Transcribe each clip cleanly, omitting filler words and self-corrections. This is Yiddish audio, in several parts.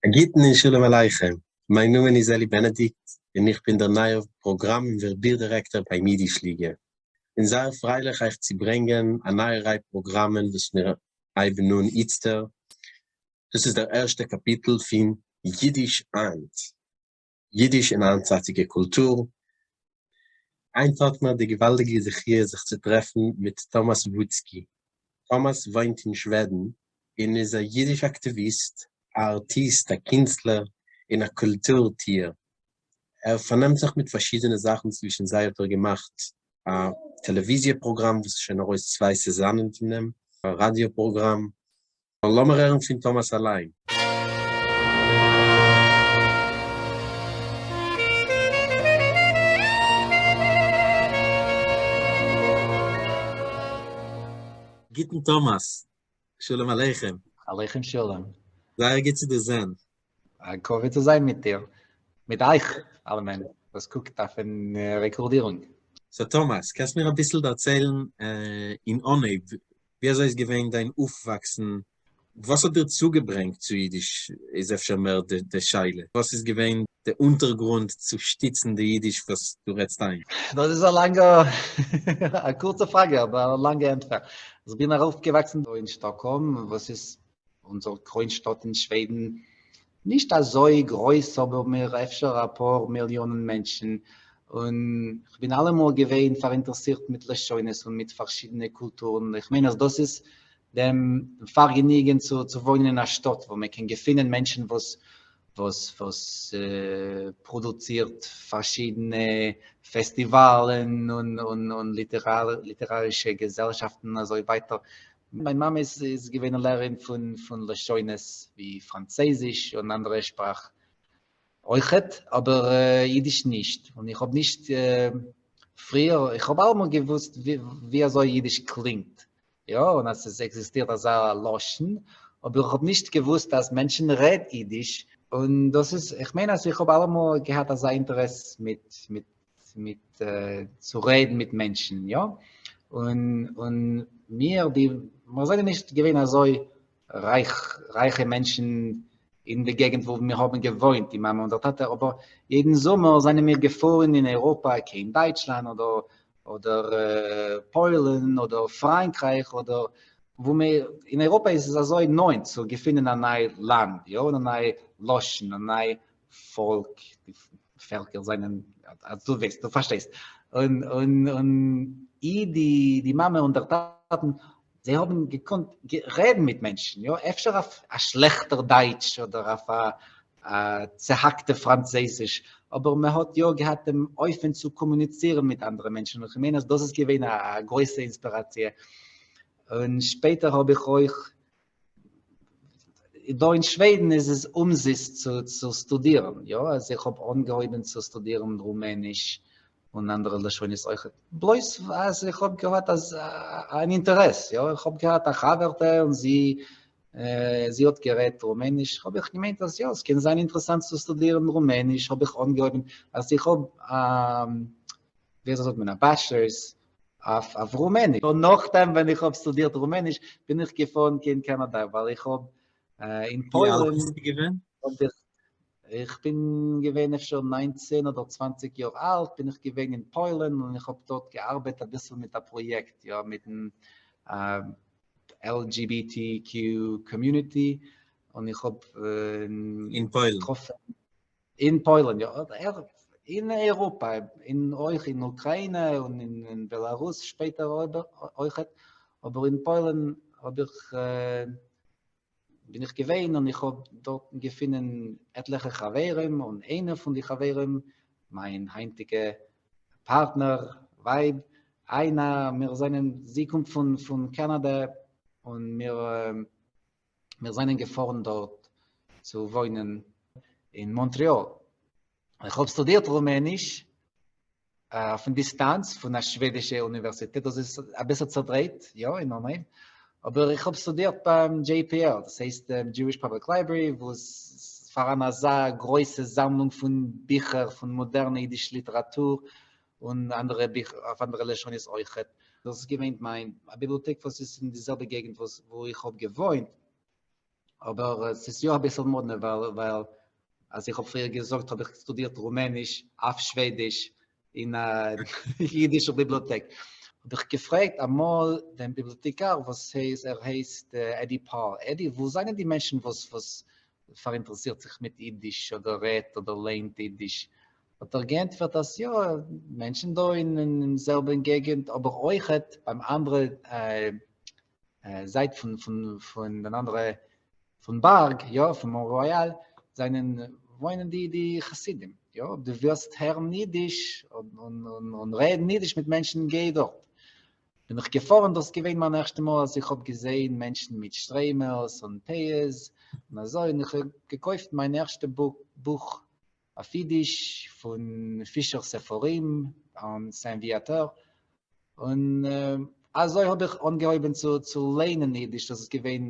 א גוטן און שלום עליכם, מיין נאמען איז אלי בענעדיקט און איך בין דער נייער פראגראם און ווערביר דירעקטאר ביים אידיש ליגע. כ'בין זייער פרייליך אייך צו ברענגען א נייע ריי פראגראמען וואס מיר הייבן אן איצטער. דאס איז דער ערשטער קאפיטל פון אידיש היינט, אידיש און היינטצייטיגע קולטור. היינט האט מיר די געוואלדיגע זכיה זיך צו טרעפן מיט טאמאס וואודסקי. טאמאס וואוינט אין שוועדן און איז א אידיש אקטיוויסט, א ארטיסט, א קינסטלער און א קולטור טוער. ער פארנעמט זיך מיט פארשידענע זאכן צווישן זיי האט ער געמאכט א טעלעוויזיע פראגראם וואס איז שוין ארויס צוויי סעזאנען פון דעם, א ראדיא פראגראם. לאמיר הערן פון טאמאס אליין. גוטן טאמאס, שלום עליכם. עליכם שלום. זייער גוט צו דיר זען. א כבוד צו זיין מיט דיר, מיט אייך אלעמען וואס קוקט אויפן רעקארדירונג. so טאמאס, קענסט מיר אביסל דערציילן אין אנהייב ווי אזוי איז געווען דיין אויפוואקסן? וואס האט דיר צוגעברענגט צו אידיש איז אפשר מער די שאלה. וואס איז געווען די אונטערגרונד צו שטיצן די אידיש וואס דו רעדסט היינט? דאס איז א לאנגע, א קורצע פראגע אבער א לאנגע ענטפער. איך בין ארויפגעוואקסן דא אין שטאקהאלם וואס איז אונזער קרוינשטאט אין שוועדן, נישט אזוי גרויס אבער מיר אפשר אפאר מיליאנען מענטשן, און כ'בין אלעמאל געווען פאראינטערסירט מיט לשונות און מיט פארשידענע קולטורן, איך מיין אז דאס איז דעם פארגעניגען צו צו וואוינען אין א שטאט וואו מען קען געפינען מענטשן וואס וואס וואס פראדוצירט פארשידענע פעסטיוואלן און און און ליטערארישע געזעלשאפטן און אזוי ווייטער. מיין מאמע איז איז געווען א לערערין פון פון לשונות ווי פראנצייזיש און אנדערע שפראך אויכעט, אבער אידיש נישט, און איך האב נישט פריער, איך האב אלעמאל געוואוסט ווי אזוי אידיש קלינגט, יא, און אז עס עקזיסטירט אזא לשון, אבער איך האב נישט געוואוסט אז מענטשן רעדט אידיש, און דאס איז, איך מיין אז איך האב אלעמאל געהאט אזא אינטערעס מיט מיט מיט צו רעדן מיט מענטשן, יא, און און מיר די, מיר זענען נישט געווען אזוי רייך, רייכע מענטשן אין די געגנט וואו מיר האבן געוואוינט, די מאמע און דער טאטע, אבער יעדן זומער זענען מיר געפארן אין אייראפע, קיין דייטשלאנד אדער אדער פוילן אדער פראנקרייך אדער וואו מיר, אין אייראפע איז עס אזוי נאענט צו געפינען א ניי לאנד, יא, און א ניי לשון, א ניי פאלק, די פעלקער זענען, אז דו ווייסט, דו פארשטייסט, און און און אי די די מאמע און דער טאטן, זיי האבן געקאנט רעדן מיט מענטשן, יא, אפשר אויף א שלעכטער דייטש אדער אויף א א צעהאקטע פראנצויזיש, אבער מען האט יא געהאט דעם אופן צו קאמוניצירן מיט אנדערע מענטשן, און כ'מיין אז דאס איז געווען א גרויסע אינספיראציע, און שפעטער האב איך אויך דא אין שוועדן איז עס אומזיסט צו צו סטודירן, יא, אז איך האב אנגעהויבן צו סטודירן רומעניש און אנדערע לשונות אויכעט, בלויז אז איך האב געהאט אז אן אינטערעס, יא, איך האב געהאט א חבר'טע און זי זי האט גערעדט רומעניש, האב איך געמיינט אז יא, עס קען זיין אינטערעסאנט צו סטודירן רומעניש, האב איך אנגעהויבן אז איך האב ווי אזוי זאגט מען א bachelor's אויף אויף רומעניש, און נאכדעם ווען איך האב סטודירט רומעניש בין איך געפארן קיין קאנאדא ווייל איך האב אין פוילן. ווי אלט ביסטו געווען? איך בין געווען אפשר 19 אדער 20 יאר אלט בין איך געווען אין פוילן און איך האב דארט געארבעט אביסל מיט א פראיעקט יא מיטן LGBTQ community און איך האב אין פוילן? אין פוילן יא, אין אייראפע, אין אויך אין אוקריינע און אין בעלארוס שפעטער אויכעט, אבער אין פוילן האב איך בין איך געווען און איך האב דארטן געפינען עטליכע חברים און איינער פון די חברים מיין היינטיגע פארטנער ווייב איינע מיר זענען זי קומט פון פון קאנאדע און מיר מיר זענען געפארן דארט צו וואוינען אין מאנטריאל. איך האב סטודירט רומעניש אויפן דיסטאנץ פון א שוועדישע אוניווערסיטעט, דאס איז אביסל צעדרייט, יא, אין אנהייב, אבער איך האב סטודירט ביים JPL, דאס הייסט Jewish Public Library, וואו עס פאראן אזא גרויסע זאמלונג פון ביכער פון מאדערנע אידיש ליטעראטור און אנדערע ביכער אויף אנדערע לשונות אויכעט. דאס איז געווען מיין ביבליאטעק וואס איז אין די זעלבע געגנט וואס וואו איך האב געוואוינט. אבער עס איז יא אביסל מאדנע ווייל ווייל אז איך האב פריער געזאגט האב איך שטודירט רומעניש אויף שוועדיש אין א אידישער ביבליאטעק. האב איך געפרעגט אמאל דעם ביבליאטעקאר וואס הייסט ער הייסט עדי פאל, עדי וואו זענען די מענטשן וואס וואס פאראינטערעסירט זיך מיט אידיש אדער רעדט אדער ליינט אידיש? האט ער געענטפערט אז יא, מענטשן דא אין זעלבן געגענט אבער אויכעט ביים אנדערע זייט פון פון פון דער אנדערע פון בארג, יא, פון מאנט רויאל, זענען וואוינען די די חסידים, יא, אויב דו ווילסט הערן אידיש און און און רעדן אידיש מיט מענטשן גיי דארט. בין איך געפארן, דאס איז געווען מיין ערשטע מאל אז איך האב געזען מענטשן מיט שטריימעלס און פאות און אזוי, און איך האב געקויפט מיין ערשטע בוך אויף אידיש פון פישער ספרים און סען וויאטאר, און אזוי האב איך אנגעהויבן צו צו ליינען אידיש, דאס איז געווען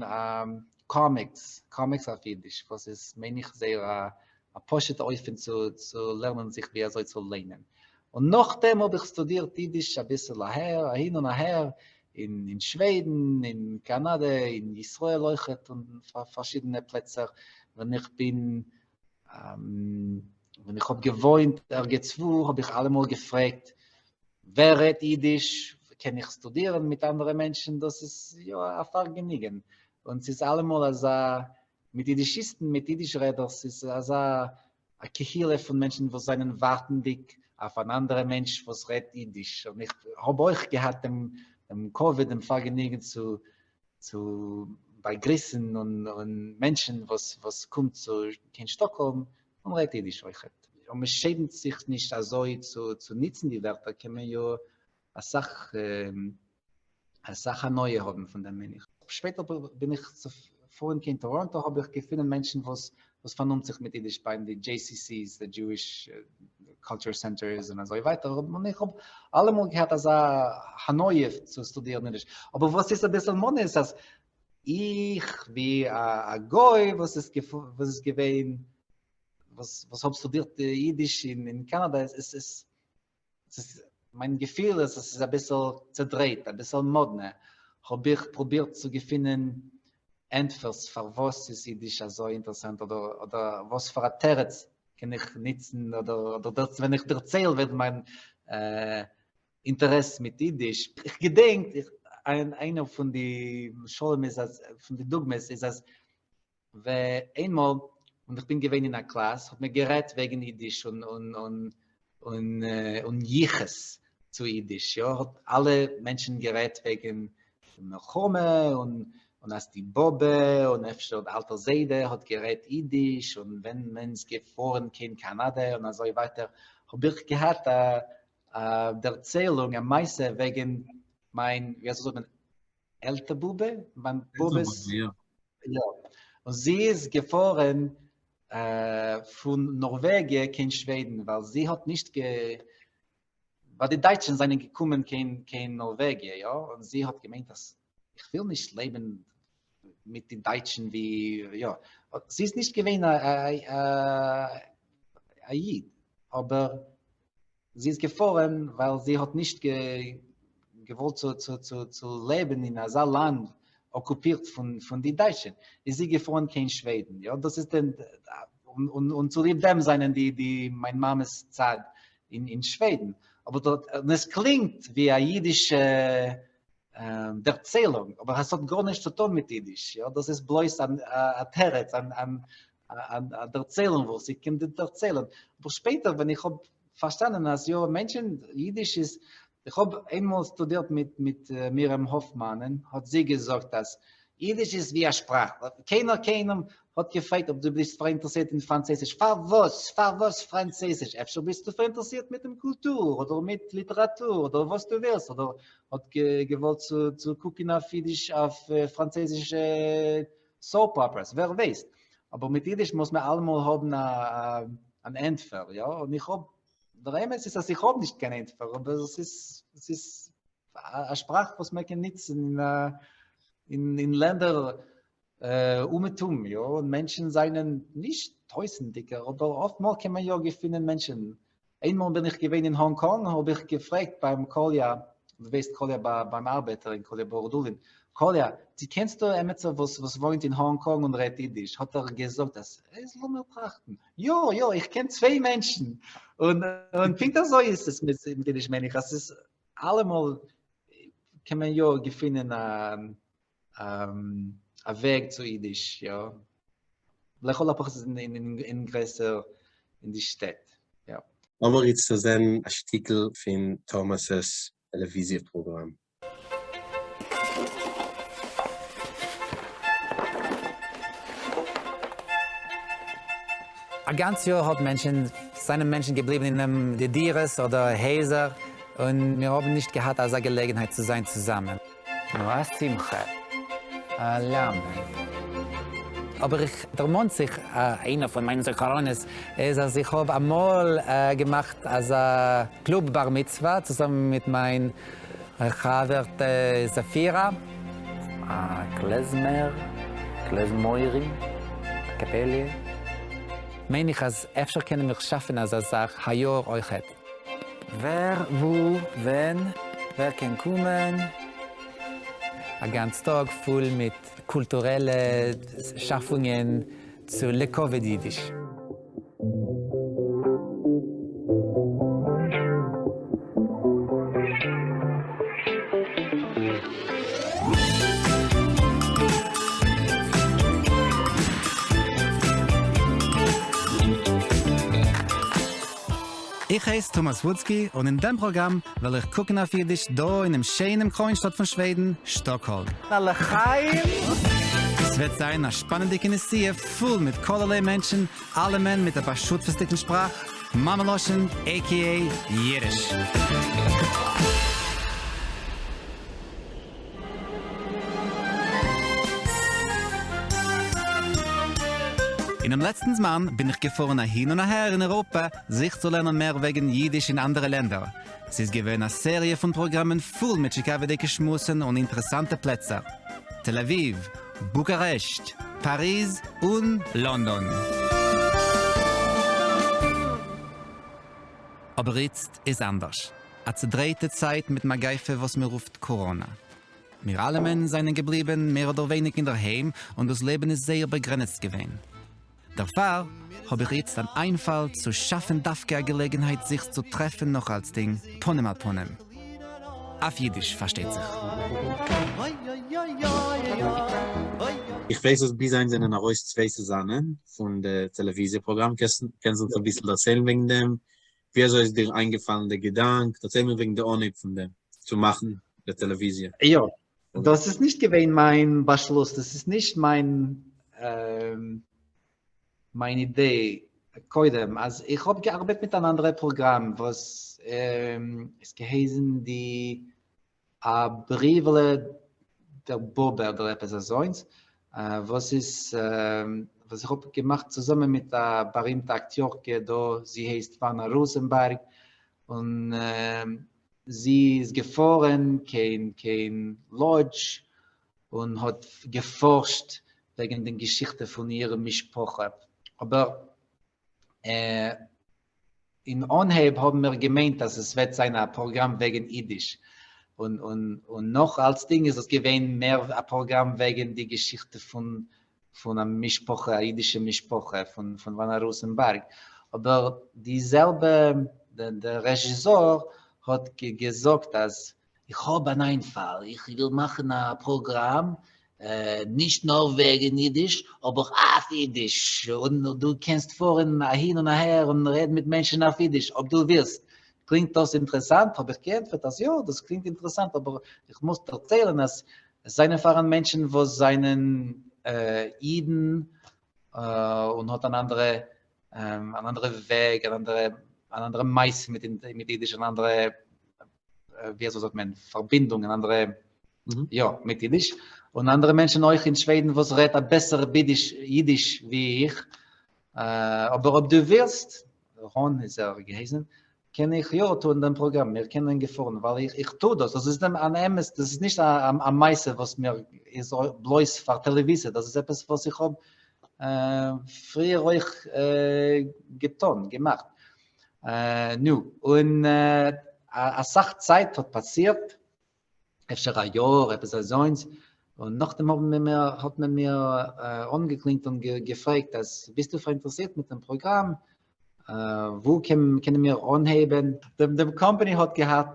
קאמיקס, קאמיקס אויף אידיש, וואס איז מיין איך זייער א א פשוט'ע אופן צו צו לערנען זיך ווי אזוי צו ליינען. און נאכדעם האב איך שטודירט אידיש אביסל אהער, אהין און אהער, אין אין שוועדן, אין קאנאדע, אין ישראל אויכעט, און פארשידענע פלעצער, ווען איך בין ווען איך האב געוואוינט ערגעץ וואו האב איך אלעמאל געפרעגט ווער רעדט אידיש, קען איך שטודירן מיט אנדערע מענטשן, דאס איז יא א פארגעניגן, און ס'איז אלעמאל אזא, מיט אידישיסטן, מיט אידיש רעדערס, ס'איז אזא א קהילה פון מענטשן וואס זענען ווארטנדיג אויף אן אנדערע מענטש וואס רעדט אידיש, און איך האב אויך געהאט דעם דעם כבוד, דעם פארגעניגן צו צו באגריסן און און מענטשן וואס וואס קומט צו קיין שטאקהאלם און רעדט אידיש אויכעט. און מען שעמט זיך נישט אזוי צו צו ניצן די ווערטער קען מען יא אסאך אסאך הנאה האבן פון דעם מיין איך. שפעטער בין איך געפארן קיין טאראנטא האב איך געפונען מענטשן וואס וואס פארנומט זיך מיט אידיש ביי די JCCs, די Jewish Culture Centers און אזוי ווייטער, און איך האב אלעמאל געהאט אזא הנאה צו שטודירן אידיש. אבער וואס איז אביסל מאדנע איז אז איך ווי א גוי וואס איז וואס איז געווען וואס וואס האב שטודירט אידיש אין קאנאדע עס איז עס איז מיין געפיל איז עס איז אביסל צעדרייט, אביסל מאדנע, האב איך פרובירט צו געפינען ענטפערס פארוואס איז אידיש אזוי אינטערעסאנט אדער אדער וואס פאר א תירוץ קען איך ניצן אדער אדער ווען איך דערצייל וועגן מיין אינטערעס מיט אידיש, איך געדענק איינער פון די משלים איז אז פון די דוגמאות איז אז איינמאל ווען איך בין געווען אין א קלאס האט מען גערעדט וועגן אידיש און און און און און יחוס צו אידיש, יא, האט אלע מענטשן גערעדט וועגן מלחמה און און אז די באבע און אפשר די אלטער זיידע האט גערעדט אידיש און ווען מען איז געפארן קיין קאנאדע און אזוי ווייטער, האב איך געהאט א א דערציילונג א מעשה וועגן מיין ווי אזוי זאגט מען עלטער באבע, מיין באבע'ס, יא, און זי איז געפארן פון נארוועגיע קיין שוועדן, ווייל זי האט נישט גע... ווייל די דייטשן זענען געקומען קיין קיין נארוועגיע, יא, און זי האט געמיינט אז איך וויל נישט לעבן מיט די דייטשן ווי, יא, זי איז נישט געווען א א איד, אבער זי איז געפארן ווייל זי האט נישט געוואלט צו לעבן אין אזא לאנד אקופירט פון די דייטשן, איז זי געפארן קיין שוועדן, יא דאס איז דען, און צוליב דעם זענען די די מיין מאמע'ס צד אין שוועדן, אבער דארט, און עס קלינגט ווי א אידישע דערציילונג, אבער עס האט גארנישט צו טון מיט אידיש, יא דאס איז בלויז א תירוץ, א דערציילונג וואס איך קען דיר דערציילן, אבער שפעטער ווען איך האב פארשטאנען אז יא מענטשן, אידיש איז, איך האב איינמאל שטודירט מיט מיט מרים האפמאנען, האט זי געזאגט אז אידיש איז ווי א שפראך, קיינער קיינעם האט געפרעגט אויב דו ביסט פאראינטערעסירט אין פראנצויזיש, פארוואס פארוואס פראנצויזיש, אפשר ביסטו פאראינטערעסירט מיט דעם קולטור אדער מיט ליטעראטור אדער וואס דו ווילסט, אדער האט געוואלט צו צו קוקן אויף אידיש אויף פראנצויזישע soap operas, ווער ווייסט? אבער מיט אידיש מוז מען אלעמאל האבן אן ענטפער, יא? און איך האב, דער אמת איז אז איך האב נישט קיין ענטפער, אבער עס איז, עס איז א שפראך וואס מען קען ניצן אין אין לענדער אומעטום, יא? און מענטשן זענען נישט טויזנטיגער, אבער אפטמאל קען מען יא געפינען מענטשן. איינמאל בין איך געווען אין האנג קאנג, האב איך געפרעגט ביים קאליא, דו ווייסט קאליא ביים ארבעטער אין קאליא באראדולין, קאליע, צי קענסטו עמיצער וואס וואס וואוינט אין האנג קאנג און רעדט אידיש? האט ער געזאגט אז איז לאמיר טראכטן, יא יא איך קען צוויי מענטשן, און און פונקט אזוי איז עס מיט אידיש מיין איך אז ס'איז אלעמאל קען מען יא געפינען א א וועג צו אידיש, יא, לכל הפחות אין אין גרעסער אין די שטעט, יא. לאמיר איצטער זען א שטיקל פון טאמאס'ס טעלעוויזיע פראגראם. א גאנץ יאר האט מענטשן, זענען מענטשן געבליבן אין די דירות אדער הייזער, און מיר האבן נישט געהאט אזא געלעגנהייט צו זיין צוזאמען. נו א שמחה, א ליארמע. אבער איך דערמאן זיך, איינער פון מיינע זכרונות איז אז איך האב אמאל געמאכט אזא קלוב בר מצוה צוזאמען מיט מיין חבר'טע זאפירא. א קלעזמער, קלעזמורים, א קאפעליע. מיין איך אז אפשר קענען מיר שאפן אזא זאך היי יאר אויכעט. ווער, וואו, ווען, ווער קען קומען. א גאנץ טאג פול מיט קולטורעלע שאפונגען צו לכבוד אידיש. איך הייס טאמאס וואודסקי און אין דעם פראגראם וועל איך קוקן אויף אידיש דא אינעם שענעם קרוינשטאט פון שוועדן, שטאקהאלם. א לחיים! ס'וועט זיין א שפאנענדיגע נסיעה פול מיט כלערליי מענטשן, אלעמען מיט א בשותפות'דיגן שפראך, מאמע לשון, aka אידיש. אינעם לעצטן זמן בין איך געפארן אהין און אהער אין אירופע זיך צו לערנען מער וועגן אידיש אין אנדערע לענדער. ס'איז געווען א סעריע פון פראגראמען פול מיט טשיקאוועדיגע שמועסן און אינטערעסאנטע פלעצער, תל אביב, בוקארעשט, פאריז און לאנדאן. אבער איצט איז אנדערש. א צעדרייטע צייט מיט מגיפה וואס מען רופט קאראנא. מיר אלעמען זענען געבליבן מער אדער ווייניג אינדערהיים און דאס לעבן איז זייער באגרעניצט געווען. דערפאר האב איך איצט אן איינפאל צו שאפן דווקא א געלעגנהייט זיך צו טרעפן נאך אלצדינג פנים אל פנים. אויף אידיש פארשטייט זיך. איך ווייס אז ביז היינט זענען ארויס צוויי סעזאנען פון די טעלעוויזיע פראגראם, קענסט אונז אביסל דערציילן וועגן דעם? ווי אזוי איז דיר איינגעפאלן די געדאנק? דערצייל מיר וועגן די אנהייב פון דעם, צו מאכן די טעלעוויזיע. יא, דאס איז נישט געווען מיין באשלוס, דאס איז נישט מיין מיין אידעי קודם, אז איך האב געארבעט מיט אן אנדערע פראגראם וואס איז געהייסן די א בריוועלע דער באבע אדער עפעס אזוינס, וואס איז וואס איך האב געמאכט צוזאמען מיט א בארימטע אקטיארקע דא, זי הייסט וואנא ראזענבערג, און זי איז געפארען קיין קיין לאדזש און האט געפארשט וועגן די געשיכטע פון איר משפחה, אבער אין אנהייב האבן מיר געמיינט אז עס וועט זיין א פראגראם וועגן אידיש, און און און נאך אלצדינג איז עס געווען מער א פראגראם וועגן די געשיכטע פון פון א משפחה, א אידישע משפחה פון פון וואנא ראזענבערג, אבער די זעלבע דער רעזשיסאר האט געזאגט אז איך האב אן איינפאל, איך וויל מאכן א פראגראם נישט נאר וועגן אידיש, אבער אויף אידיש, און דו קענסט פארן אהין און אהער און רעדן מיט מענטשן אויף אידיש אויב דו ווילסט. קלינגט דאס אינטערעסאנט? האב איך געענטפערט אז יא, דאס קלינגט אינטערעסאנט, אבער איך מוז דערציילן אז עס זענען פאראן מענטשן וואס זענען אידן און האט אן אנדערע אן אנדערע וועג, אן אנדערע אן אנדערע מעשה מיט מיט אידיש, אן אנדערע ווי אזוי זאגט מען, פארבינדונג, אן אנדערע, יא, מיט אידיש, און אנדערע מענטשן אויך אין שוועדן וואס רעדט א בעסערע בידיש אידיש ווי איך, אבער אויב דו ווילסט, רון איז ער געהייסן, קען איך יא טון דעם פראגראם, מיר קענען געפארן, ווייל איך טו דאס, דאס איז אן אמת, דאס איז נישט א מעשה וואס מיר איז בלויז פאר טעלעוויזיע, דאס איז עפעס וואס איך האב פריער אויך געטון, געמאכט. נו, און אסאך צייט האט פאסירט, אפשר א יאר, עפעס אזוינס, און נאכדעם האבן מיר מיר האט מען מיר אנגעקלינגט און געפרעגט אז ביסטו פאראינטערעסירט מיט דעם פראגראם, וואו קענען מיר אנהייבן? דעם קאמפאני האט געהאט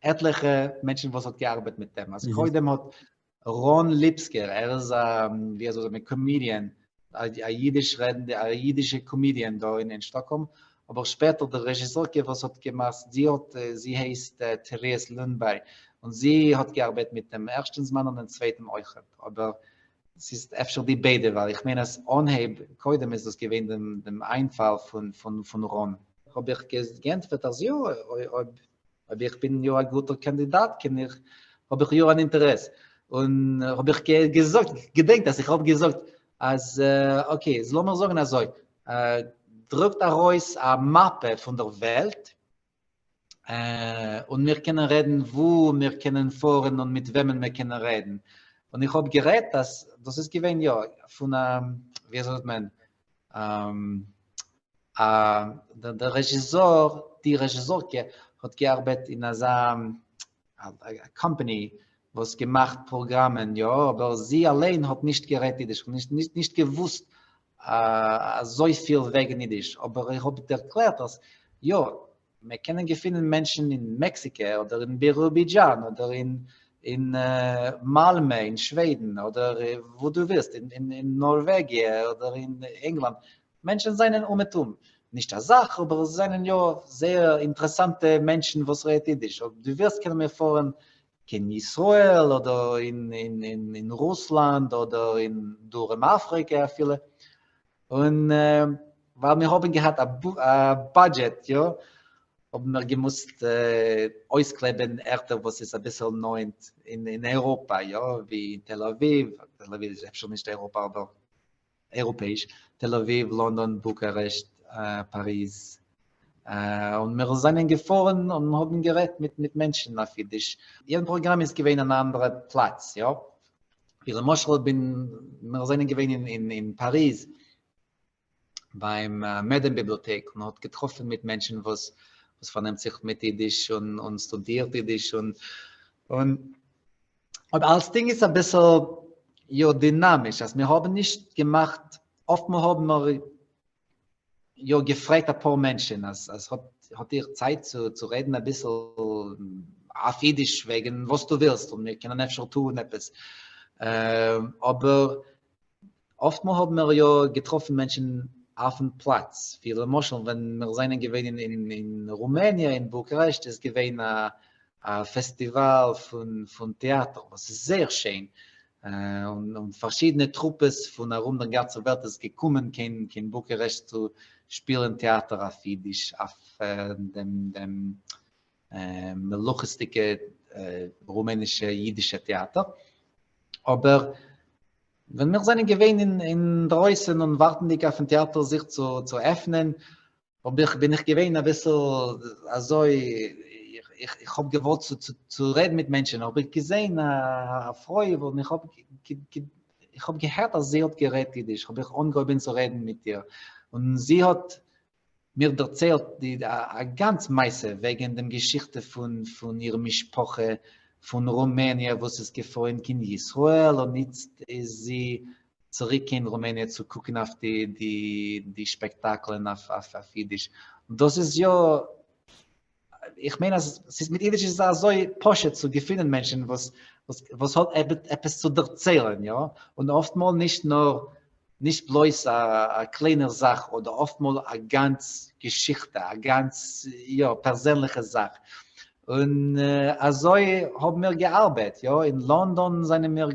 עטליכע מענטשן וואס האט געארבעט מיט דעם, אז קודם האט רון ליפסקער, ער איז א ווי אזוי זאגט מען קאמידיען, א אידיש רעדנדע א אידישע קאמידיען דא אין שטאקהאלם, אבער שפעטער די רעזשיסארקע וואס האט געמאכט, זי האט זי הייסט טערעס לונדבערג, און זי האט געארבעט מיט דעם ערשטן זמן און דעם צווייטן אויכעט, אבער ס'איז אפשר די ביידע, ווייל איך מיין אז אנהייב קודם איז דאס געווען דעם איינפאל פון רון. האב איך געענטפערט אז יא, אויב אויב איך בין יא א גוטער קאנדידאט קען איך, האב איך יא אן אינטערעס, און האב איך געזאגט, געדענקט אז איך האב געזאגט אז okay, איז לאמיר זאגן אזוי, דרוקט ארויס א מאפע פון דער וועלט, און מיר קענען רעדן וואו מיר קענען פארן און מיט וועמען מיר קענען רעדן, און איך האב גערעדט אז דאס איז געווען יא פון א, ווי אזוי זאגט מען, דער רעזשיסאר, די רעזשיסארקע האט געארבעט אין אזא קאמפאני וואס געמאכט פראגראמען, יא, אבער זי אליין האט נישט גערעדט אידיש, נישט געוואוסט אזויפיל וועגן אידיש, אבער איך האב ערקלערט אז יא, מיר קענען געפינען מענטשן אין מעקסיקע אדער אין ביראבידזשאן אדער אין אין מאלמע אין שוועדן אדער וואו דו ווילסט, אין נארוועגיע אדער אין ענגלאנד, מענטשן זענען אומעטום, נישט א סך אבער עס זענען יא זייער אינטערעסאנטע מענטשן וואס רעדט אידיש, אויב דו ווילסט קענען מיר פארן קיין ישראל אדער אין רוסלאנד אדער אין דרום אפריקע אפילו, און ווייל מיר האבן געהאט א בודזשעט יא, האבן מיר געמוזט אויסקלעבן ערטער וואס איז אביסל נאענט אין אייראפע יא, ווי אין תל אביב, תל אביב איז אפשר נישט אייראפע אבער אייראפעאיש, תל אביב, לאנדאן, בוקארעשט, פאריז, און מיר זענען געפארן און האבן גערעדט מיט מענטשן אויף אידיש. יעדן פראגראם איז געווען אן אנדערע פלאץ יא, ווי למשל בין מיר זענען געווען אין אין פאריז ביים מעדעם ביבליאטעק און האט געטראפן מיט מענטשן וואס וואס פארנעמט זיך מיט אידיש און און סטודירט אידיש און און אויב אלצדינג איז אביסל יא דינאמיש אז מיר האבן נישט געמאכט אפטמאל האבן מיר יא געפרעגט אפאר מענטשען אז אז האט האט איר צייט צו צו רעדן אביסל אויף אידיש וועגן וואס דו ווילסט און מיר קענען אפשר טוהן עפעס אבער אפטמאל האבן מיר יא געטראפן מענטשען אויפן פלאץ ווי למשל ווען מיר זענען געווען אין אין רומעניע אין בוקרעשט איז געווען א א פעסטיוואל פון פון טעאטער וואס איז זייער שיין און פארשידענע טרופעס פון ארום דער גאנצער וועלט איז געקומען קיין קיין בוקארעשט צו שפילען טעאטער אויף אידיש אויף דעם דעם מלוכות'דיגע רומענישע אידישע טעאטער אבער ווען מיר זענען געווען אין אינדרויסען און ווארטענדיג אויפן טעאטער זיך צו צו עפענען האב איך בין איך געווען אביסל אזוי איך איך האב געוואלט צו צו רעדן מיט מענטשן האב איך געזען א פרוי און איך האב איך האב געהערט אז זי האט גערעדט אידיש האב איך אנגעהויבן צו רעדן מיט איר און זי האט מיר דערציילט די א גאנץ מעשה וועגן דעם געשיכטע פון פון איר משפחה פון רומעניע וואס איז געפארן קיין ישראל און איצט איז זי צוריק קיין רומעניע צו קוקן אויף די די די שפעקטאקלען אויף אויף אידיש, דאס איז יא, איך מיין אז ס'איז מיט אידיש איז אזוי פשוט צו געפינען מענטשן וואס וואס וואס האט עפעס צו דערציילן יא, און אפטמאל נישט נאר נישט בלויז א קליינער זאך אדער אפטמאל א גאנץ געשיכטע א גאנץ יא פערזענליכע זאך, און אזוי האבן מיר געארבעט, יא, אין לאנדאן זענען מיר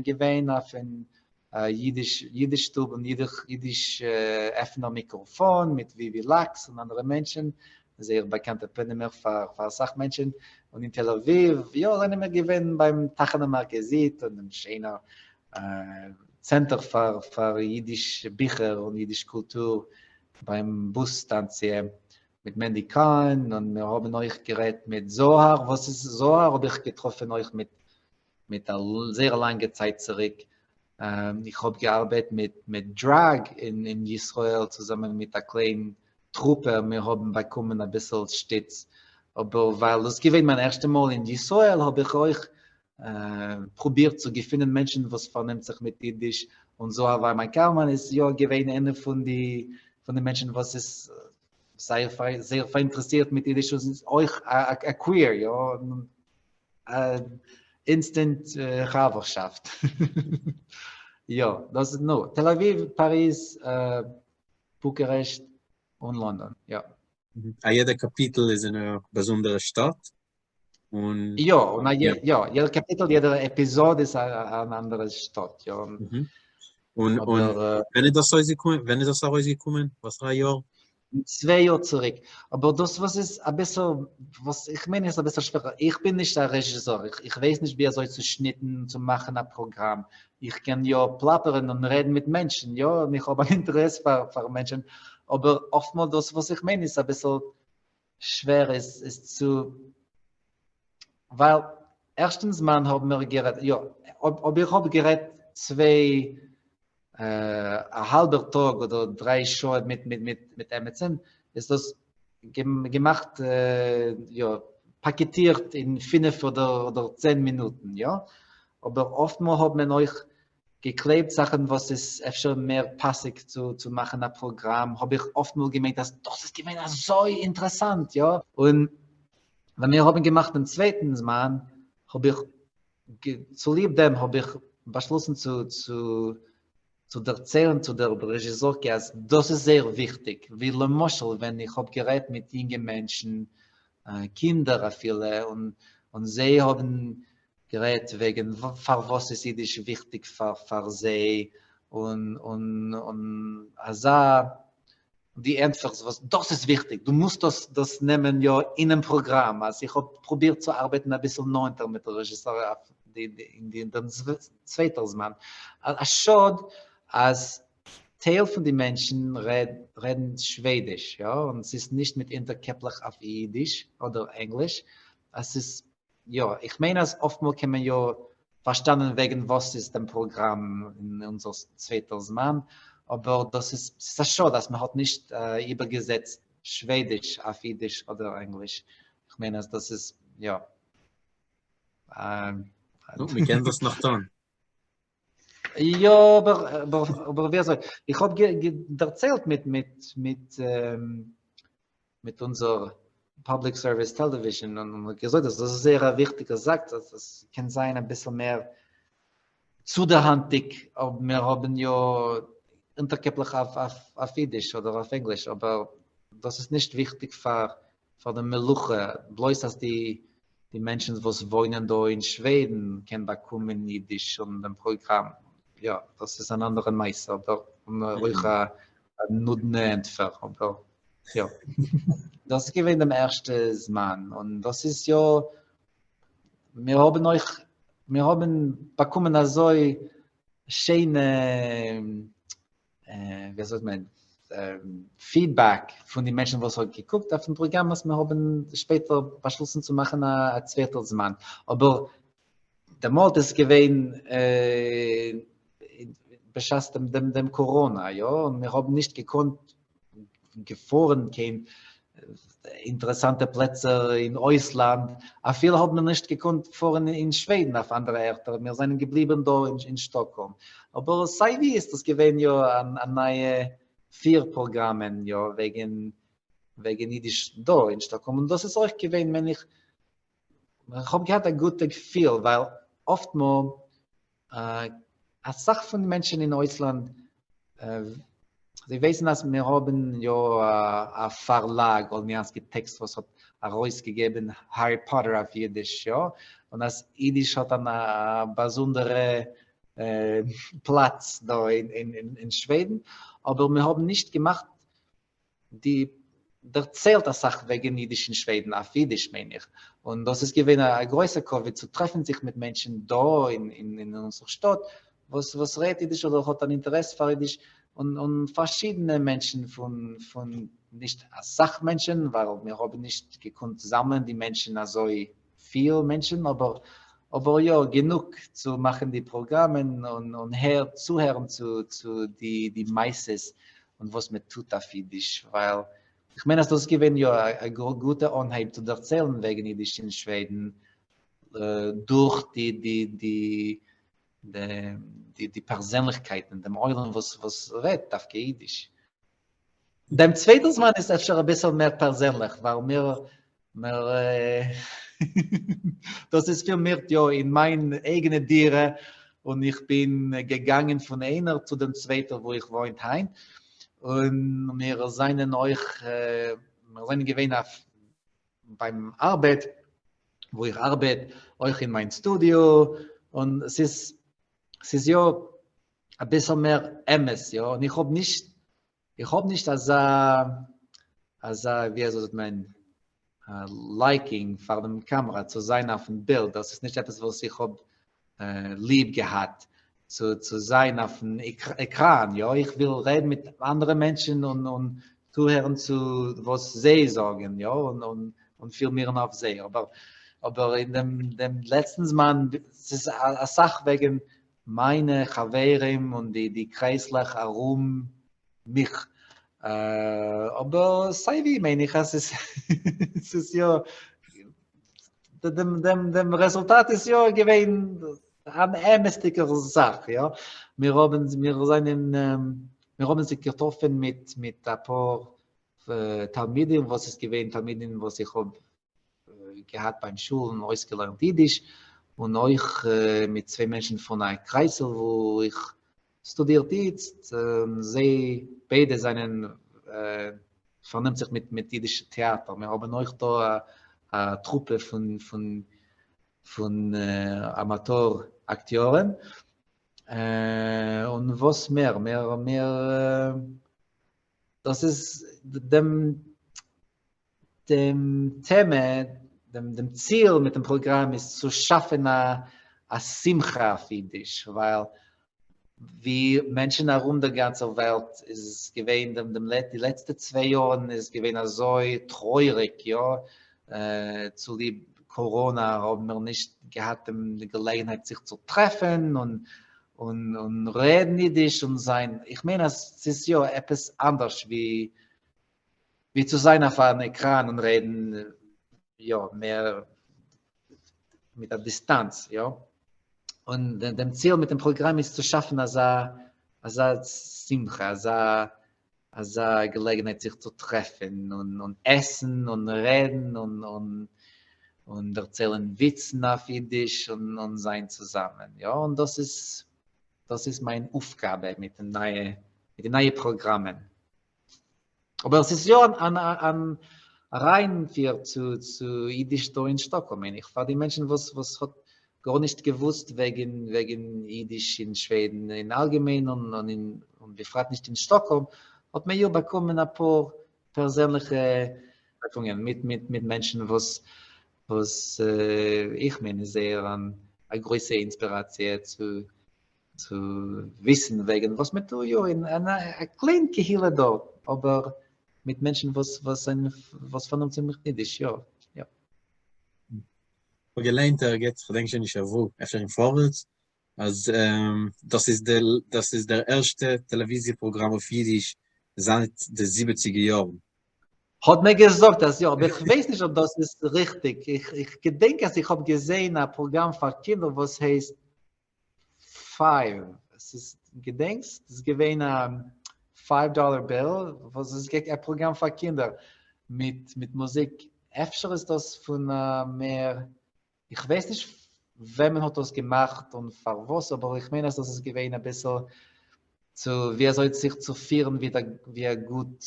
געווען אויפן אידיש אידיש שטוב און אידיש עפענער מיקראפאן מיט וויווי לאקס און אנדערע מענטשן, זייער באקאנטע פנימער פאר פאר אסאך מענטשן, און אין תל אביב, יא, זענען מיר געווען ביים תחנה מרכזית און דעם שענער צענטער פאר פאר אידיש ביכער און אידיש קולטור ביים בוס סטאנציע. מיט מענדי קאהן און מיר האבן אויך גערעדט מיט זוהר, וואס איז זוהר האב איך געטראפן אויך מיט מיט א זייער לאנגע צייט צוריק, איך האב געארבעט מיט מיט דראג אין אין ישראל צוזאמען מיט א קליין טרופע, מיר האבן באקומען אביסל שטיץ, אבער ווייל דאס איז געווען מיין ערשטע מאל אין ישראל האב איך אויך. פרובירט צו געפינען מענטשן וואס פארנעמט זיך מיט אידיש און זוהר וויימאן קלמן איז יא געווען איינע פון די פון די מענטשן וואס איז זייער זייער פאראינטערעסירט מיט אידיש און איז אויך א queer יא instant חבר'שאפט יא דאס איז נו תל אביב פאריז בוקארעשט און לאנדאן יא. א יעדע קאפיטל איז אין א באזונדערע שטאט? און יא, און א יא, יעדע קאפיטל, יעדע עפיזאד איז אן אנדערע שטאט, יא. און און ווען איז דאס אויסגעקומען? ווען איז דאס ארויסגעקומען? וואסערע יאר? צוויי יאר צוריק. אבער דאס וואס איז אביסל, וואס איך מיין איז אביסל שווערער, איך בין נישט א רעזשיסאר, איך ווייס נישט ווי אזוי צו שניטן, צו מאכן א פראגראם, איך קען יא פלאפערן און רעדן מיט מענטשן, יא, און איך האב אן אינטערעס פאר פאר מענטשן, אבער אפטמאל דאס וואס איך מיין איז אביסל שווער איז איז צו ווייל ערשטן זמן האבן מיר גערעדט יא אויב איך האב גערעדט צוויי א האלבער טאג אדער דריי שעה מיט מיט מיט מיט עמיצן איז דאס געמאכט יא פאקעטירט אין פינף אדער אדער צען מינוטן יא אבער אפטמאל האט מען אויך געקלעבט זאכן וואס איז אפשר מער פאסיג צו צו מאכן א פראגראם, האב איך אפטמאל געמיינט אז דאס איז געווען אזוי אינטערעסאנט, יא, און ווען מיר האבן געמאכט דעם צווייטן זמן, האב איך, צוליב דעם האב איך באשלאסן צו צו צו דערציילן צו דער רעזשיסארקע אז דאס איז זייער וויכטיג, ווי למשל ווען איך האב גערעדט מיט יונגע מענטשן, קינדער אפילו, און און זיי האבן גערעדט וועגן פארוואס איז אידיש וויכטיג פאר פאר זיי, און און און אזא די ענטפערס וואס דאס איז וויכטיג, דו מוזט דאס דאס נעמען יא אינעם פראגראם, אז איך האב פרובירט צו ארבעטן אביסל נאענטער מיט די רעזשיסאר אויף די אין די דעם צווייטער זמן, א שאד אז טייל פון די מענטשן רעדן שוועדיש יא, און ס'איז נישט מיט אונטערקעפלעך אויף אידיש אדער ענגליש, אז ס'איז יא, איך מיין אז אפטמאל קען מען יא פארשטאנען וועגן וואס איז דעם פראגראם אין אונזער צווייטער זמן, אבער דאס איז, ס'איז א שאד אז מען האט נישט איבערגעזעצט שוועדיש אויף אידיש אדער ענגליש, איך מיין אז דאס איז, יא. נו, מען קען דאס נאך טון. יא, אבער אבער ווי אזוי, איך האב דערציילט מיט מיט מיט מיט אונזער public service television און געזאגט אז דאס איז זייער א וויכטיגע זאך, אז עס קען זיין אביסל מער צודערהאנטיג אויב מיר האבן יא אונטערקעפלעך אויף אידיש אדער אויף ענגליש, אבער דאס איז נישט וויכטיג פאר פאר די מלוכה, בלויז אז די די מענטשן וואס וואוינען דא אין שוועדן קען באקומען אידיש און דעם פראגראם, יא דאס איז אן אנדערע מעשה, אבער אויך א נודנע ענטפער, אבער יא. דאס איז געווען דעם ערשטע זמן, און דאס איז יא, מיר האבן אויך, מיר האבן באקומען אזוי שיינע, ווי אזוי זאגט מען, feedback פון די מענטשן וואס האט געקוקט אויפן פראגראם אז מיר האבן שפעטער באשלאסן צו מאכן א צווייטער זמן, אבער דעמאלט איז געווען בשעת דעם דעם קאראנא יא, און מיר האבן נישט געקאנט געפארן קיין אינטערעסאנטע פלעצער אין אויסלאנד, אפילו האבן מיר נישט געקאנט פארן אין שוועדן אויף אנדערע ערטער, מיר זענען געבליבן דא אין שטאקהאלם, אבער סיי ווי איז דאס געווען יא א נייע פיר פראגראמען יא וועגן וועגן אידיש דא אין שטאקהאלם, און דאס איז אויך געווען ווען איך איך האב געהאט א גוטע געפיל ווייל אפטמאל אסאך פון די מענטשן אין אויסלאנד זיי ווייסן אז מיר האבן יא א פארלאג אולמיאנסקי טעקסט וואס האט ארויסגעגעבן הארי פאטער אויף אידיש יא, און אז אידיש האט א באזונדערע פלאץ דא אין שוועדן, אבער מיר האבן נישט געמאכט די דערציילט אסאך וועגן אידיש אין שוועדן, אויף אידיש מיין איך, און דאס איז געווען א גרויסע כבוד צו טרעפן זיך מיט מענטשן דא אין אונזער שטאט וואס וואס רעדט אידיש אדער האט אן אינטערעס פאר אידיש, און און פארשידענע מענטשן פון פון נישט אסאך מענטשן ווייל מיר האבן נישט געקאנט זאמלען די מענטשן אזוי פיל מענטשן אבער אבער יא גענוג צו מאכן די פראגראמען און און הער צוהערן צו צו די די מעשות און וואס מען טוט אויף אידיש ווייל איך מיין אז דאס איז געווען יא א גוטע אנהייב צו דערציילן וועגן אידיש אין שוועדן. דורך די די די די די פערזענליכקייטן, דעם עולם וואס וואס רעדט דווקא אידיש. דעם צווייטן זמן איז אפשר אביסל מער פערזענליך, ווייל מיר מיר דאס איז פילמירט יא אין מיין אייגענע דירה, און איך בין געגאנגען פון איינער צו דעם צווייטער וואו איך וואוינט היינט, און מיר זענען אויך מיר זענען געווען אויף ביים ארבעט וואו איך ארבעט אויך אין מיין סטודיאו, און ס'איז ס'איז יא אביסל מער אמת יא, און איך האב נישט איך האב נישט אזא אזא ווי אזוי זאגט מען liking פאר דעם קאמערא צו זיין אויפן בילד, דאס איז נישט עפעס וואס איך האב ליב געהאט צו צו זיין אויפן עקראן, יא איך וויל רעדן מיט אנדערע מענטשן און און צוהערן צו וואס זיי זאגן יא און און און פילמירן אויף זיי, אבער אבער אין דעם דעם לעצטן זמן ס'איז אסאך וועגן מיינע חברים און די די קרייזלעך ארום מיך, אבער סיי ווי מיין איך אז ס'איז ס'איז יא דעם דעם דעם רעזולטאט איז יא געווען אן אמת'דיגער זאך יא, מיר האבן מיר זענען מיר האבן זיך געטראפן מיט מיט אפאר תלמידים וואס איז געווען תלמידים וואס איך האב געהאט ביים שול און אויסגעלערנט אידיש, און אויך מיט צוויי מענטשן פון א קרייזל וואו איך סטודירט איצט, זיי ביידע זענען פארנעמט זיך מיט מיט אידישע טעאטער, מיר האבן אויך דא א טרופע פון פון פון אמאטאר אקטיארן, און וואס מער, מער מער דאס איז דעם דעם טעמע, דעם דעם ציל מיט דעם פראגראם איז צו שאפן א א שמחה אויף אידיש, ווייל ווי מענטשן ארום דער גאנצער וועלט איז געווען דעם דעם די לעצטע צוויי יארן איז געווען אזוי טרויעריג יא, צוליב קאראנא האבן מיר נישט געהאט דעם געלעגנהייט זיך צו טרעפן און און און רעדן אידיש און זיין, איך מיין אז ס'איז יא עפעס אנדערש ווי ווי צו זיין אויף אן עקראן און רעדן יא מער מיט א דיסטאנץ יא, און דעם ציל מיט דעם פראגראם איז צו שאפן אזא אזא שמחה אזא אזא געלעגנהייט זיך צו טרעפן און און עסן און רעדן און און און דערציילן וויצן אויף אידיש און און זיין צוזאמען יא, און דאס איז דאס איז מיין אויפגאבע מיט די נייע מיט די נייע פראגראמען. אבער עס איז יא אן אן אריינפיר צו צו אידיש דא אין שטאקהאלם מיין איך, פאר די מענטשן וואס וואס האט גארנישט געוואוסט וועגן וועגן אידיש אין שוועדן אין אלגעמיין און און אין און בפרט נישט אין שטאקהאלם, האט מען יא באקומען אפאר פערזענליכע טרעפונגען מיט מיט מיט מענטשן וואס וואס איך מיין איז זייער אן א גרויסע אינספיראציע צו צו וויסן וועגן וואס מען טוט יא אין א קליין קהילה דארט, אבער מיט מענטשן וואס וואס זענען וואס פארנעמט זיך מיט אידיש, יא יא. כ'האב געליינט ערגעץ, כ'דענק שוין נישט אוואו, אפשר אין פארווערטס, אז דאס איז די דאס איז דער ערשטע טעלעוויזיע פראגראם אויף אידיש זייט די זיבעציגער יארן. האט מען געזאגט אז יא, אבער איך ווייס נישט אויב דאס איז ריכטיג, איך געדענק אז איך האב געזען א פראגראם פאר קינדער וואס הייסט five, עס איז, געדענקסט? עס איז געווען א five dollar bill, וואס איז א פראגראם פאר קינדער מיט מיט מוזיק, אפשר איז דאס פון מער, איך ווייס נישט ווען מען האט דאס געמאכט און פארוואס, אבער איך מיין אז דאס איז געווען אביסל צו ווי אזוי זיך צו פירן ווי ווי א גוט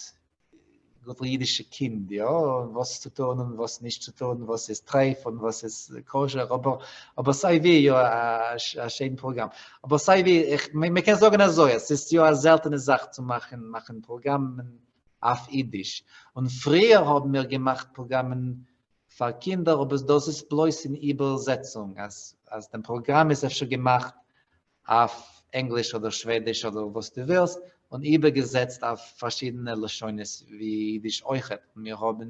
גוטע אידישע קינד, יא, וואס צו טון און וואס נישט צו טון, וואס איז טרייף און וואס איז כשר, אבער אבער סיי ווי, יא, א שיין פראגראם. אבער סיי ווי, איך, מען קען זאגן אזוי, עס איז יא א זעלטענע זאך צו מאכן מאכן פראגראמען אויף אידיש. און פריער האבן מיר געמאכט פראגראמען פאר קינדער, אבער דאס איז בלויז אין איבערזעצונג, אז אז דעם פראגראם איז אפשר געמאכט אויף ענגליש אדער שוועדיש אדער וואס דו ווילסט, און איבערגעזעצט אויף פארשידענע לשונות ווי אידיש אויכעט, און מיר האבן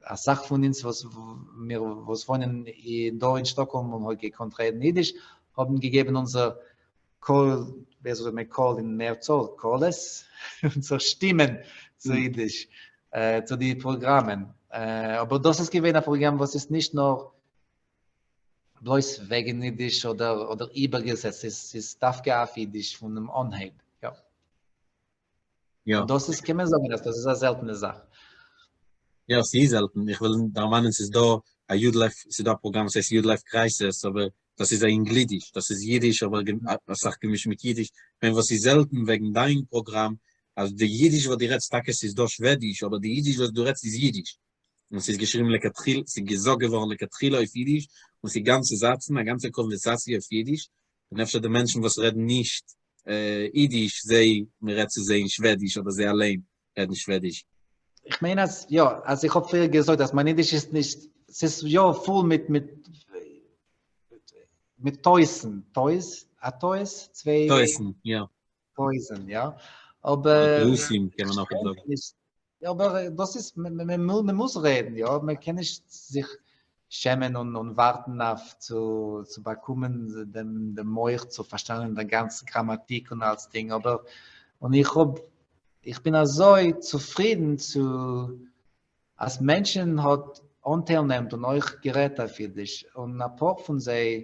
אסאך פון אונז וואס מיר וואס וואוינען דא אין שטאקהאלם און האט געקאנט רעדן אידיש, האבן געגעבן אונזער קול, ווי אזוי זאגט מען קול אין מערצאל, קולות? אונזער שטימען צו אידיש, צו די פראגראמען, אבער דאס איז געווען א פראגראם וואס איז נישט נאר. בלויז וועגן אידיש אדער אדער איבערגעזעצט, ס'איז ס'איז דווקא אויף אידיש פונעם אנהייב, יא. יא. און דאס איז קען מען זאגן אז דאס איז א זעלטענע זאך. יא, ס'איז זעלטן, איך וויל דערמאנען ס'איז דא א YidLife, ס'איז דא א פראגראם וואס הייסט YidLife Crisis, אבער דאס איז א ענגלידיש, דאס איז אידיש אבער אסאך געמישט מיט אידיש, כ'מיין וואס איז זעלטן וועגן דיין פראגראם, אז די אידיש וואס דו רעדסט טאקע ס'איז דא שוועדיש, אבער די אידיש וואס דו רעדסט איז אידיש, און ס'איז געשריבן לכתחילה, ס'איז געזאגט געווארן לכתחילה אויף אידיש, און ס'איז גאנצע זאצן, א גאנצע קאנווערסאציע אויף אידיש, און אפשר די מענטשן וואס רעדן נישט אידיש, זיי, מ'רעדט צו זיי אין שוועדיש אדער זיי אליין רעדן שוועדיש. איך מיין אז יא, אז איך האב פריער געזאגט אז מיין אידיש איז נישט, ס'איז יא פול מיט מיט מיט טעותן, טעות? א טעות? צוויי? טעותן, יא. טעותן, יא. אבער. טעותים קען מען אויך זאגן. יא, אבער דאס איז, מען מוז רעדן, יא, מען קען נישט זיך שעמען און און ווארטן אויף צו צו באקומען דעם דעם מח צו פארשטאנען די גאנצע גראמאטיק און אלצדינג, אבער און איך האב איך בין אזוי צופרידן צו אז מענטשן האט אנטיילנעמט און אויך גערעדט אויף אידיש, און אפאר פון זיי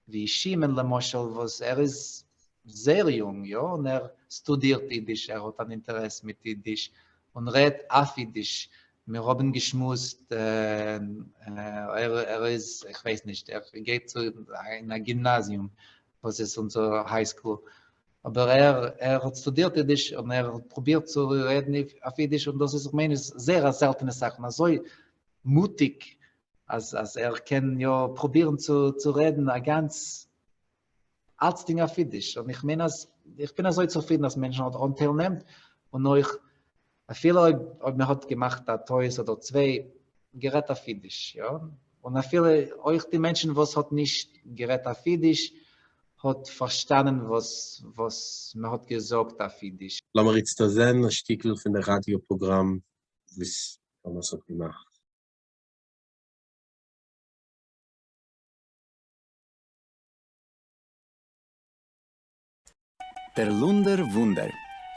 ווי שמעון למשל וואס ער איז זייער יונג יא און ער סטודירט אידיש ער האט אן אינטערעס מיט אידיש און רעדט אויף אידיש מיר האבן געשמועסט ער ער איז איך ווייס נישט ער גייט צו אין א גימנאזיום וואס איז אונזער high school אבער ער ער האט סטודירט אידיש און ער האט פרובירט צו רעדן אויף אידיש און דאס איז איך מיין איז זייער א זעלטענע זאך און אזוי מוטיג אז אז ער קען יא פרובירן צו צו רעדן א גאנץ אלצדינג אויף אידיש, און איך מיין אז איך בין אזוי צופרידן אז מענטשן האט אנטייל נעמט, און אויך אפילו אויב אויב מען האט געמאכט א טעות אדער צוויי, גערעדט אויף אידיש, יא, און אפילו אויך די מענטשן וואס האט נישט גערעדט אויף אידיש האט פארשטאנען וואס וואס מען האט געזאגט אויף אידיש. לאמיר איצטער זען א שטיקל פון די ראדיא פראגראם וואס טאמאס האט געמאכט. דער לונדער וואונדער,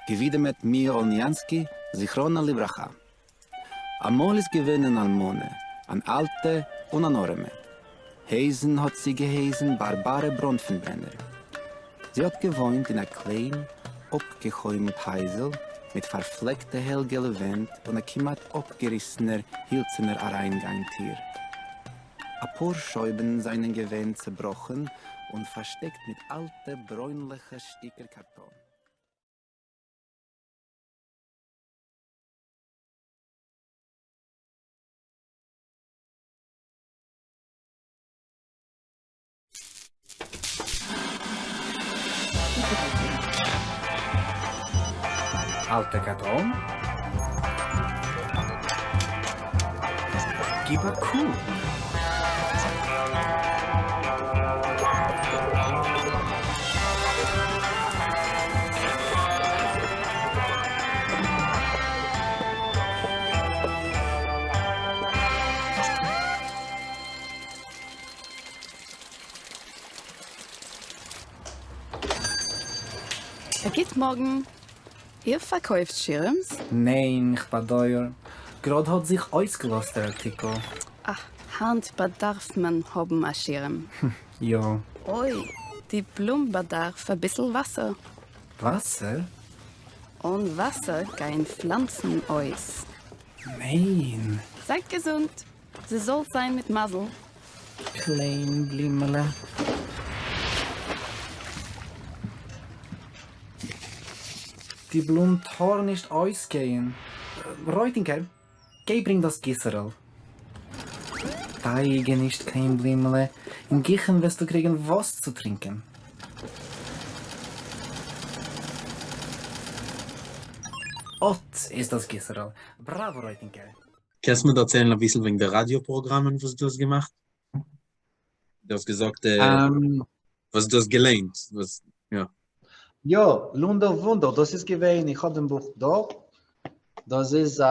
געווידמעט מאיר אָלניאַנסקי, זכרונה לברכה. אַ מאָל איז געווען אַן אַלמנה, אַן אַלטע און אַן אָרעמע. הייסן האָט זי געהייסן באַרבאַרע בראָנפֿנברענער. זי האָט געוואוינט אין אַ קליין, אָפּגעחוימלט הייזל מיט פֿאַרפֿלעקטע העל-געלע ווענט און אַ כּמעט אָפּגעריסענער הילצערנער אַרײַנגאַנג-טיר. אַ פּאָר שויבן זײַנען געווען צעבראָכן און פֿאַרשטעקט מיט אַלטע, ברוינלעכע שטיקער קאַרטאָן. אלטע קארטאן? גיב א קוק. א גוט מארגן, איר פארקויפט שירעמס? ניין, איך באדויער, גראד האט זיך אויסגעלאזט דער ארטיקל. אה, היינט באדארף מען האבן א שירעם. יא. אוי, די בלום באדארף אביסל וואסער. וואסער? אן וואסער גייען פלאנצן אויס. ניין. זייט געזונט, זי זאל זיין מיט מזל. קליין בלימעלע. די בלום טאר נישט אויסגייען. רויטינקער, גיי ברענג דאס גיסערל. דאגה נישט קליין בלימעלע, אין גיכן וועסטו קריגן וואס צו טרינקען. אט איז דאס גיסערל. בראווא רויטינקער. קענסט מיר דערציילן אביסל וועגן די ראדיא פראגראמען וואס דו האסט געמאכט? דו האסט געזאגט וואס דו האסט געליינט, וואס יא. יא, לונדער וואונדער, דאס איז געווען, איך האב דעם בוך דא, דאס איז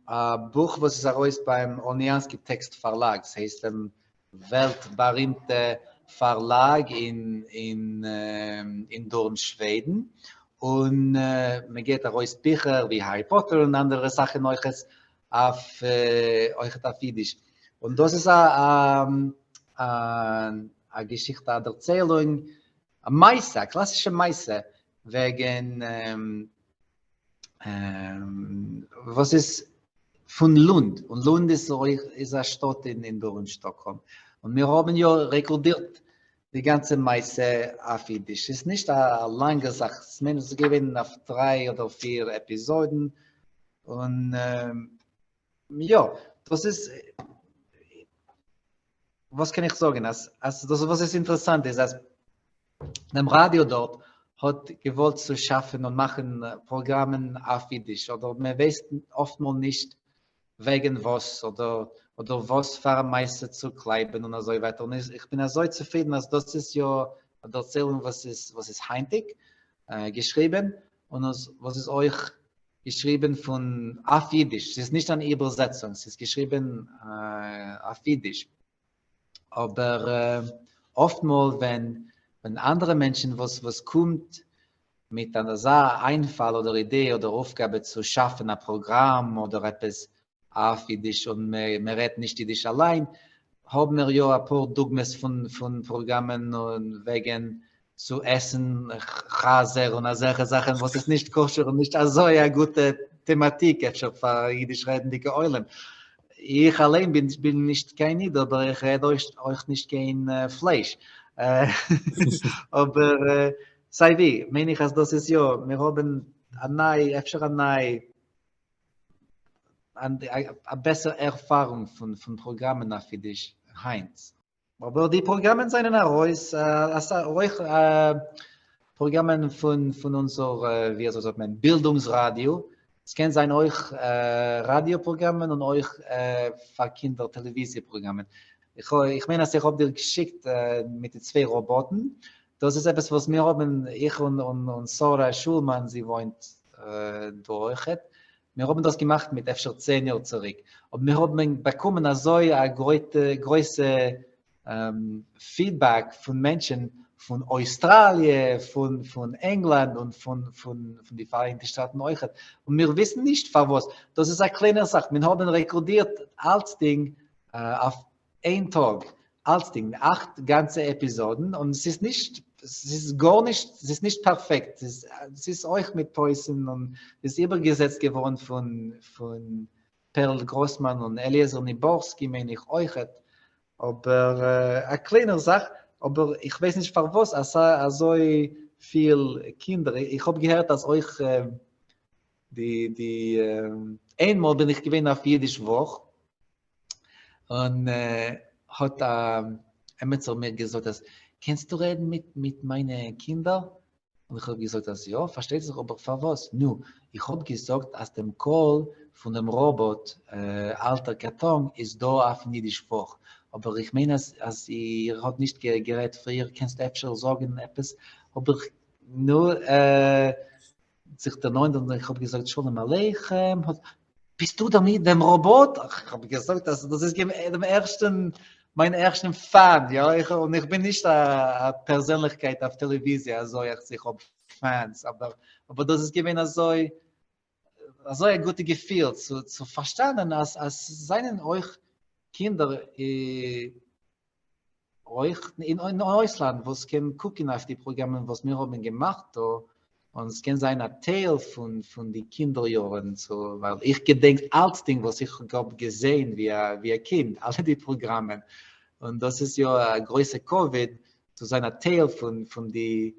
א בוך וואס איז ארויס ביים אָלניאַנסקי טעקסט פארלאג, ס'הייסט דעם וועלט בארימטע פארלאג אין אין אין דרום שוועדן, און מען געבט ארויס ביכער ווי הארי פאטער און אנדערע זאכן אויכעט אויף אויכעט אויף אידיש, און דאס איז א א. א געשיכטע, א דערציילונג, א מעשה, א קלאסישע מעשה וועגן וואס איז פון לונד, און לונד איז אויך איז א שטאט אין דרום שטאקהאלם, און מיר האבן יא רעקארדירט די גאנצע מעשה אויף אידיש, ס'איז נישט א לאנגע זאך, כ'מיין עס איז געווען אויף דריי אדער פיר עפיזאדן, און יא, דאס איז, וואס קען איך זאגן, אז אז דאס וואס איז אינטערעסאנט איז אז דעם ראדיא דארט האט געוואלט צו שאפן און מאכן פראגראמען אויף אידיש, אדער מען ווייסט אפטמאל נישט וועגן וואס, אדער אדער וואס פאר א מעשה צו קלייבן און אזוי ווייטער, און איך בין אזוי צופרידן אז דאס איז יא א דערציילונג וואס איז וואס איז היינטיג געשריבן, און וואס איז אויך געשריבן פון אויף אידיש, ס'איז נישט אן איבערזעצונג, ס'איז געשריבן אויף אידיש, אבער אפטמאל ווען ווען אנדערע מענטשן וואס וואס קומט מיט אזא איינפאל אדער אידעע אדער אויפגאבע צו שאפן א פראגראם אדער עפעס אויף אידיש און מען רעדט נישט אידיש אליין, האבן מיר יא אפאר דוגמאות פון פון פראגראמען וועגן צו עסן חזר און אזעלכע זאכן וואס איז נישט כשר און נישט אזוי א גוטע טעמאטיק אפשר פאר אידיש רעדנדיגע עולם. איך אליין בין בין נישט קיין איד אבער איך רעד אויך נישט קיין פלייש. אבער סיי ווי מיין איך אז דאס איז יא, מיר האבן א ניי, אפשר א ניי א בעסער ערפארונג פון פון פראגראמען אויף אידיש היינט. אבער די פראגראמען זענען ארויס, אויך פראגראמען פון פון אונזער ווי אזוי זאגט מען בילדונגס ראדיא, עס קען זיין אויך ראדיא פראגראמען און אויך פאר קינדער טעלעוויזיע פראגראמען. איך מיין אז איך האב דיר געשיקט מיט די צוויי ראבאטן, דאס איז עפעס וואס מיר האבן, איך און און שרה שולמאן, זי וואוינט דא אויכעט, מיר האבן דאס געמאכט מיט אפשר צען יאר צוריק, אבער מיר האבן באקומען אזוי א גרויסע feedback פון מענטשן פון אויסטראליע, פון פון ענגלאנד און פון פון די פאראייניגטע שטאטן אויכעט, און מיר וויסן נישט פארוואס, דאס איז א קליינער זאך, מיר האבן רעקארדירט אלצדינג אויף איין טאג, אלצדינג, אכט גאנצע עפיזאדן, און ס'איז נישט, ס'איז גארנישט, ס'איז נישט פערפעקט, ס'איז אויך מיט טעותים און ס'איז איבערגעזעצט געווארן פון פון פערל גראסמאן און אליעזר ניבארסקי מיין איך אויכעט, אבער א קליינער זאך, אבער איך ווייס נישט פארוואס אזוי פיל קינדער, איך האב געהערט אז אויך די די איינמאל בין איך געווען אויף אידיש וואך און האט א עמיצער מיר געזאגט אז קענסטו רעדן מיט מיט מיינע קינדער? און איך האב געזאגט אז יא, פארשטייט זיך, אבער פארוואס? נו, איך האב געזאגט אז דעם קול פון דעם ראבאט אלטער קאטאן איז דא אויפן אידיש וואך, אבער איך מיין אז אז איר האט נישט גערעדט פריער, קענסט אפשר זאגן עפעס? האב איך נו זיך דערנאנט און איך האב געזאגט שלום עליכם, האט ביסט דו דער דעם ראבאט? איך האב געזאגט אז דאס איז געווען דעם ערשטן, מיין ערשטן fan, יא, איך, און איך בין נישט א פערזענליכקייט אויף טעלעוויזיע אזוי אז איך האב fans, אבער אבער דאס איז געווען אזוי אזוי א גוטע געפיל צו צו פארשטאנען אז אז זענען אויך קינדער אויך אין אויסלאנד וואס קען קוקן אויף די פראגראמען וואס מיר האבן געמאכט דא, און עס קען זיין א טייל פון פון די קינדער יארן, צו ווייל איך געדענק אלצדינג וואס איך האב געזען ווי א ווי א קינד, אלע די פראגראמען, און דאס איז יא א גרויסע כבוד צו זיין א טייל פון פון די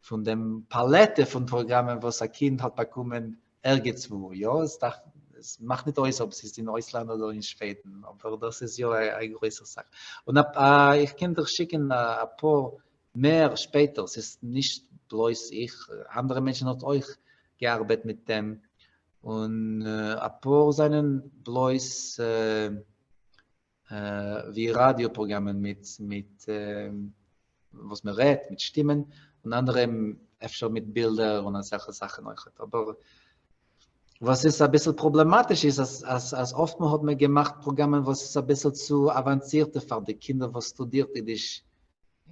פון דעם פאלעטע פון פראגראמען וואס א קינד האט באקומען ערגעץ וואו, יא, עס דארף, עס מאכט ניט אויס אויב עס איז אין אויסלאנד אדער אין שוועדן, אבער דאס איז יא א גרויסער זאך. און א, איך קען דיך שיקן אפאר מער שפעטער, ס'איז נישט בלויז איך, אנדערע מענטשן האט אויך געארבעט מיט דעם, און אפאר זענען בלויז ווי ראדיא פראגראמען מיט מיט וואס מען רעדט מיט שטימען, און אנדערע אפשר מיט בילדער און אזעלכע זאכן אויכעט, אבער וואס איז אביסל פראבלעמאטיש איז אז אז אז אפטמאל האט מען געמאכט פראגראמען וואס איז אביסל צו אוואנסירטע פאר די קינדער וואס שטודירט אידיש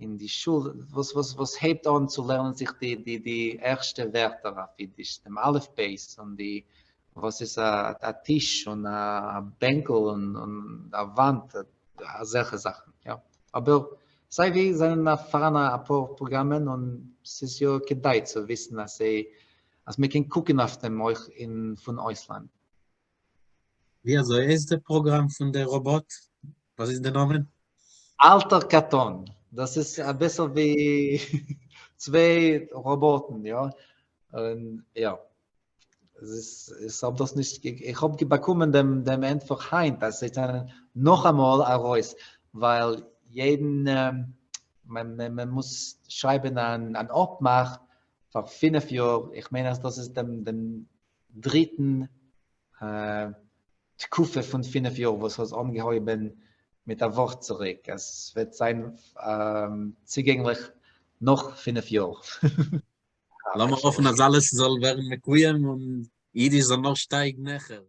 אין די שול, וואס וואס וואס הייבט אן צו לערנען זיך די די די ערשטע ווערטער אויף אידיש, דעם אלף בית און די וואס איז א טיש און א בענקל און א וואנט, אזעלכע זאכן, יא. אבער סיי ווי זענען פאראן אפאר פראגראמען און ס'איז יא כדאי צו וויסן אז אז מען קען קוקן אויף דעם אויך אין פון אויסלאנד. ווי אזוי הייסט די פראגראם פון די ראבאט? וואס איז די נאמען? אלטער קאטאן, דאס איז אביסל ווי צוויי ראבאטן, יא, און יא, איך האב דאס נישט, איך האב באקומען דעם דעם ענטפער היינט אז זיי זענען נאכאמאל ארויס, ווייל יעדן, מען מוז שרייבן אן אפמאך פאר פינף יאר, איך מיין אז דאס איז דעם דעם דריטן תקופה פון פינף יאר וואס האט אנגעהויבן מיט א וואך צוריק, עס וועט זיין צוגענגליך נאך פינף יאר. לאמיר האפן אז אלעס זאל ווערן מקוים און אידיש זאל נאר שטייגן העכער.